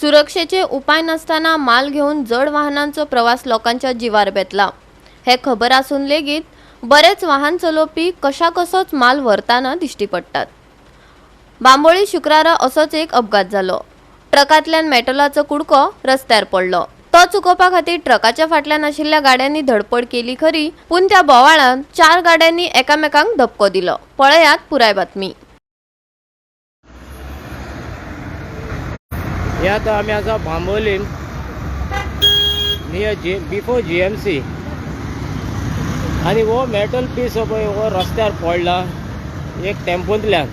सुरक्षेचे उपाय नासतना माल घेवन जड वाहनांचो प्रवास लोकांच्या जिवार बेतला. हे खबर आसून लेगीत बरेच वाहन चलोवपी कशाकसोच माल व्हरतना दिश्टी पडटात. बांबोळी शुक्रारा असोच एक अपघात जालो. ट्रकांतल्यान मेटलाचो कुडको रस्त्यार पडलो. तो चुकोवपा खातीर ट्रकाच्या फाटल्यान आशिल्ल्या गाड्यांनी धडपड केली खरी, पूण त्या बोवाळान चार गाड्यांनी एकामेकांक धपको दिलो. पळयात पुराय बातमी. हे आतां आमी आसा Bambolim near G before GMC आनी हो मेटल पीस हो पळय हो रस्त्यार पडला एक टेम्पोंतल्यान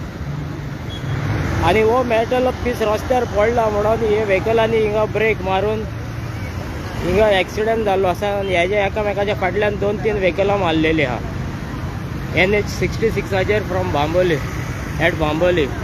आनी हो मेटल पीस रस्त्यार पडला म्हणून हे व्हेकलांनी हिंगा ब्रेक मारून हिंगा एक्सिडंट जाल्लो आसा आनी हेज्या एकामेकाच्या फाटल्यान दोन तीन व्हेकलां मारलेली आहा. NH 66 from Bambolim at Bambolim.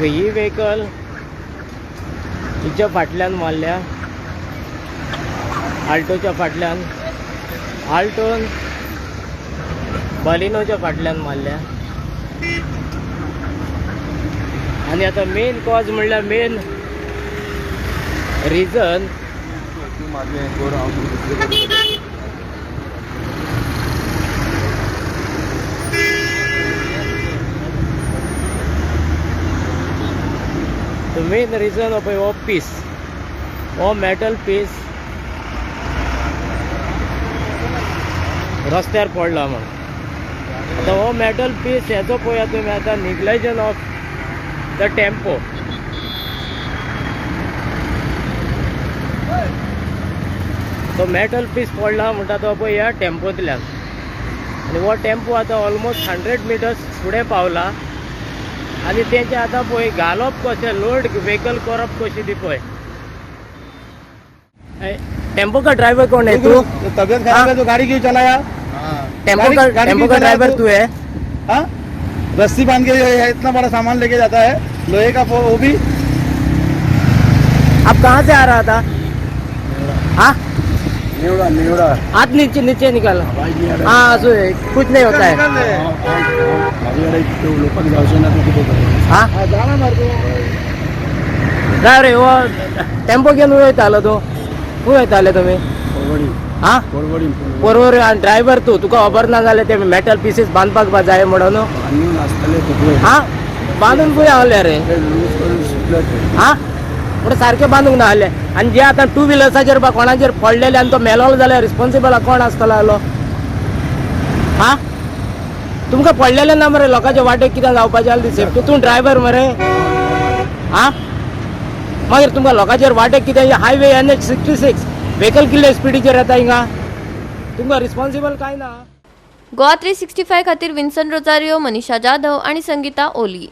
He vehicle हिच्या फाटल्यान मारल्या, आल्टोच्या फाटल्यान, आल्टोन बलिनोच्या फाटल्यान मारल्या. आनी आतां मेन कॉज म्हणल्यार मेन रिजन मेन रिजन पळय हो पीस, हो मेटल पीस रस्त्यार पडला म्हण. आतां हो मेटल पीस हेजो पळया तुमी आतां निग्लेजन ऑफ the tempo. तो मेटल पीस पडला म्हणटा तो पळय ह्या टेम्पोंतल्यान आनी हो टेम्पो आतां ऑलमोस्ट 100 मिटर्स फुडें पावला आनी तेंचे आतां पळय घालप कशें, लोड व्हेकल करप कशी ती पळय. टेम्पो का ड्राइवर कौन है तू? तबियत खराब है तो गाड़ी क्यों चलाया? टेम्पो का ड्राइवर तू है? हाँ, रस्सी बांध के इतना बड़ा सामान लेके जाता है लोहे का, वो भी. आप कहाँ से आ रहा था? हाँ, नेवड़ा नेवड़ा. हाथ नीचे नीचे निकाल. हाँ, कुछ नहीं होता है. हाँ ड्रायव्हर हो टेम्पो घेवन खंय वयतालो तूं? खंय वयताले तुमी? हा, परवरी. आनी ड्रायव्हर तूं, तुका खबर ना जाल्यार ते मेटल पिसीस बांदपाक जाय म्हणून? हा, बांदून खंय आहले रे? हा, म्हणून सारकें बांदूंक ना आहले. आनी जे आतां टू व्हिलर्साचेर बा कोणाचेर पडलेले आनी तो मेलोलो जाल्यार रिस्पोन्सिबल कोण आसतलो आहलो? हा, तुमकां पडलेलें ना मरे लोकांच्या वाटेक कितें जावपाचें जाल्यार सेफ्टी. तूं ड्रायव्हर मरे. हा, मागीर तुमकां लोकांचेर वाटेक कितें, हायवे NH 66 vehicle कितले स्पिडीचेर येता हिंगा, तुमकां रिस्पोन्सिबल कांय ना. गोवा 365 खातीर विन्सन रोजारियो, मनीषा जाधव आणि संगीता ओली.